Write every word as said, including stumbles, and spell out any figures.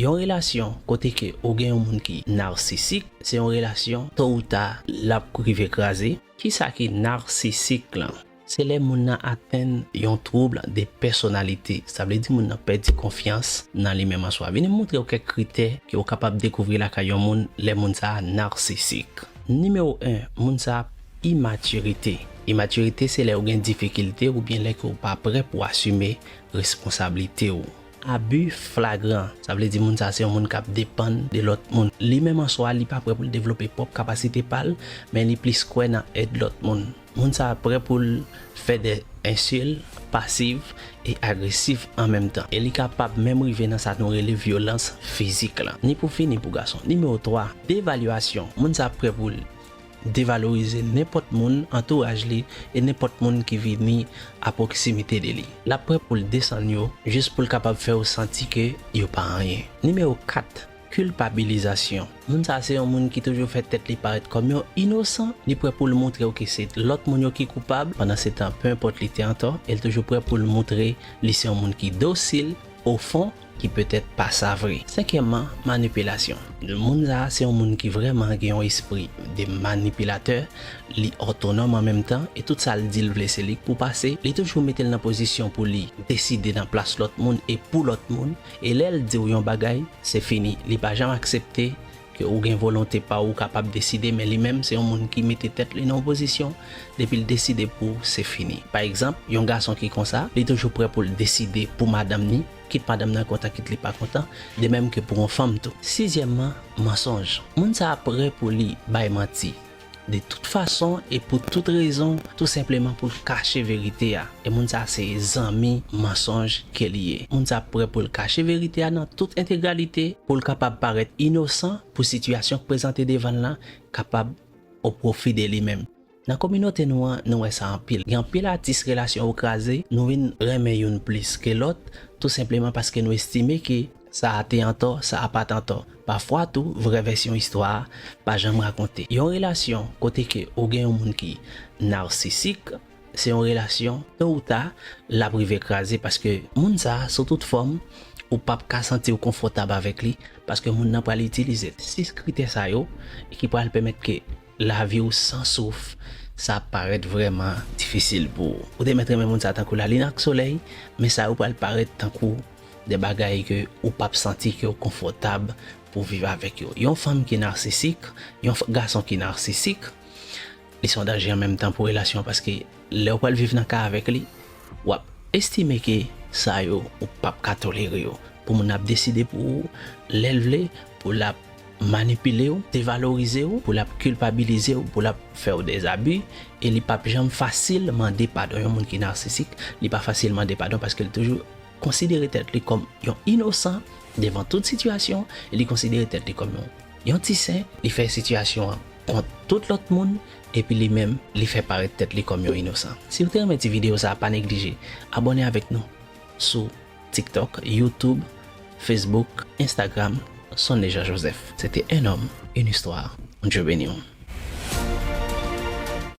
Yon relasyon kote ke ou gen yon moun ki narsisik, se yon relasyon to ou ta l ap rive kraze. Kisa ki narsisik lan? Se lè moun nan atenn yon twoub de pèsonalite. Sa vle di moun nan pèdi konfyans nan li menm an swa. Vini m montre w kèk kritè ke w kapab dekouvri lakay yon moun lè moun sa a narsisik. Nimewo en, moun sa a imatirite. Imatirite se lè ou gen difikilte oubyen lè ke w pa prè pou asime responsablite w. Abi flagran, sa vle di moun sa se yon moun k ap depann de lòt moun. Li menm an swa, li pa prè pou l devlope pwòp kapasite pa l, men li plis kwè nan èd lòt moun. Moun sa a prè pou l fè de ensil pasiv e agresif an menm tan. E li kapab menm rive nan sa nou rele vyolans fizik la. Ni pou fini pou gason. Nimewo twa, devalyasyon. Moun sa a prè pou l devalorize nenpòt moun antouraj li e nenpòt moun ki vini a pwoksimite de li. L ap prè pou l desann yo jis pou l kapab fè yo santi ke yo pa anyen. Nimewo kat, kilpabilizasyon. Moun sa a se yon moun ki toujou fè tèt li parèt kòm yon inosan. Li prè pou l montre w ke se lòt moun yo ki koupab. Pandansetan, pe enpòt li te antò, e l toujou prè pou l montre li se yon moun ki dosil, ofon, ki petèt pa sa vre. Senkyèmman, manipilasyon. Moun sa a se yon moun ki vrèman gen yon espri de manipilatè, li otonòm an menm tan, e tout sa l di l vle se li k pou pase. Li toujou mete l nan pozisyon pou li deside nan plas lòt moun e pou lòt moun. E lè l di w yon bagay, se fini. Li pa janm aksepte ke ou gen volonte pa w, ou kapab deside, men li menm se yon moun ki mete tèt li nan yon pozisyon, depi l deside pou w, se fini. Pa egzanp, yon gason ki konsa, li toujou prè pou l deside pou madanm ni, kit madanm nan kontan, kit li pa kontan, de menm ke pou yon fanm tou. Sizyèmman, mansonj. Moun sa a prè pou li bay manti de tout fason e pou tout rezon, tou senpleman pou l kache verite a. E moun sa a se zanmi mansonj ke li ye. Moun sa a prè pou l kache verite a nan tout entegralite, pou l kapab parèt inosan, pou sitiyasyon k prezante devan l lan kapab o pwofi de li menm. Nan kominote nou an, nou wè sa anpil. Gen anpil atis relasyon yo kraze, nou vin renmen youn plis ke lòt, tou senpleman paske nou estime ke sa a te antò, sa a pa t antò. Pafwa tou, vrè vèsyon istwa a pa janm rakonte. Yon relasyon kote ke ou gen yon moun ki narsisik, se yon relasyon, to ou ta, l ap rive kraze, paske moun sa a, sou tout fòm, ou p ap ka santi w konfòtab avèk li, paske moun nan pral itilize l. Sis kritè sa yo ki pral pèmèt ke lavi w san souf, sa ap parèt vrèman difisil pou ou. Ou te mèt renmen moun sa a tankou lalin ak solèy, men sa yo pral parèt tankou de bagay ke ou p ap santi ke w konfòtab pou viv avèk yo. Yon fanm ki narsisik, yon f-, gason ki narsisik, li se yon danje an menm tan pou relasyon an, paske lè w pral viv nan ka avèk li, w ap estime ke sa yo, ou p ap ka tolere yo. Pou moun ap deside pou ou, lè l vle, pou l ap manipile w, devalorize w, pou l ap kilpabilize w, pou l ap fè w dèzabi, e li p ap janm fasil mande padon. Yon moun ki narsisik, li pa fasil mande padon paske l toujou konsidere tèt li kòm yon inosan devan tout sitiyasyon, e li konsidere tèt li kòm yon, yon ti sen, li fè sitiyasyon an kont tout lòt moun, epi li menm, li fè parèt tèt li kòm yon inosan. Si w te renmen ti videyo sa a, pa neglije abòne avèk nou sou TikTok, YouTube, Facebook, Instagram, Sonny Jean Joseph. C'était un homme, une histoire. Bondye beni w.